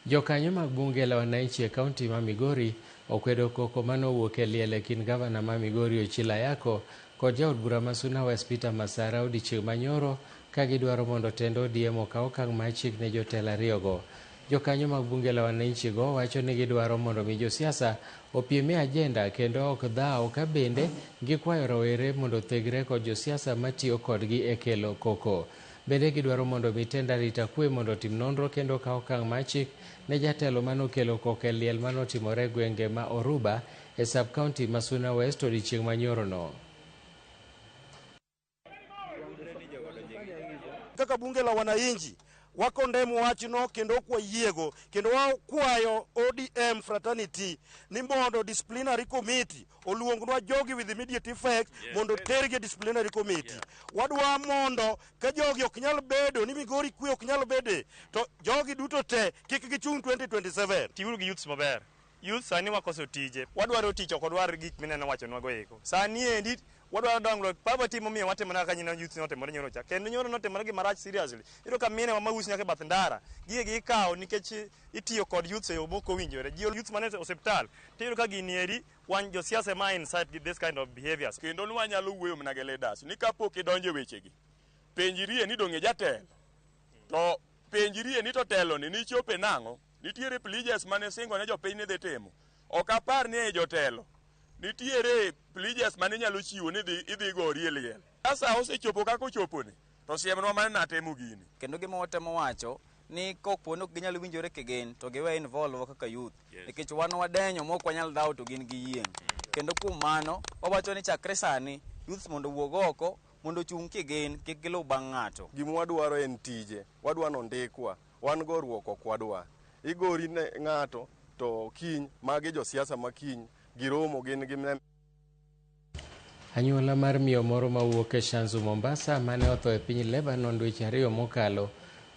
Jokanyo mag bunge la wananchi e kaunti ma Migori okwedo koko mane owuok e liel e kind gavana ma Migori Ochilo Ayako kod jaod bura ma Suna West Peter Masara odiechieng' manyoro ka gidwaro mondo tend ODM okaw okang' mar chik ne jotelo ariyogo. Jokanyo mag bunge la wananchi go wacho ni gidwaro mondo mi josiasa opiem e ajenda kendo ok dhaw ka bende gikwayo rowere mondo othegre kod josiasa matiyo kodgi e kelo koko. Bende gidwaro mondo mi tend arita kwe mondo otim nonro kendo okaw okang' mar chik ne jatelo manokelo koko e liel manotimore e gwenge ma Oruba e sub county ma Suna West odiechieng' manyorono. Kaka bunge la wananchi wakondem wachno kendo ok wayiego kendo wakwayo ODM fraternity ni mondo disciplinary committee oluongnwa jogi with immediate effect mondo tergi e disciplinary committee. Wadwa mondo ka jogi ok nyal bedo ni Migori kwe ok nyal bede to jogi duto te kik gichung' 2027. Tiuru gi youths maber. Youth sani wakoso tije. Wadwaro tich ok wadwar gik mineno wachonwa go eko. Sani endi wadwaro dongruok. Poverty momiyo watimore kaka nyina youth notimore nyoro cha. Kendo nyoro notimore gima rach seriously. Iyudo ka mine wa mauso nyaka e bath ndara. Gige gi ikawo nikech itiyo kod youths e yo mok owinjore. Ji youths mane osiptal. Tiyudo ka gini eri wan josiasa ema incite this kind of behaviors. Kendo nwanyalo wuoyo mana gi leaders ni kapok idonjo e wechegi, penjrie ni dong' e jatelo. To penjrie ni to teloni nichope nang'o? Nitiere pledges mane singo ne jopiny ni dhi timo. Ok apar ni e jotelo nitiere pledges mane inyalo chiwo ni idhi gori e liel. Ka sa osechopo kaka ochoponi, to siemnwa mane natimo gini. Kendo gima watemo wacho ni kopo ni ok ginyal winjore kigin to giwe involve kaka youth nikech wan wadenyo mok wanyal dhawo to gin giyieng'. Kendo kuom mano wawacho ni chakre sani youths mondo owuog oko mondo ochung' kigin kik giluw bang' ng'ato. Gima wadwaro en tije, wadwa nondikwa, wan goruok ok wadwa. Igori ne ng'ato to kiny magi josiasa ma kiny giromo gin gi Anyuola mar miyo moro mawuok e Shanzu Mombasa mane otho e piny Lebanon dweche ariyo mokalo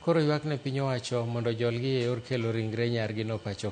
koro ywak ne piny owacho mondo ojolgi e yor kelo ringre nyargino pacho.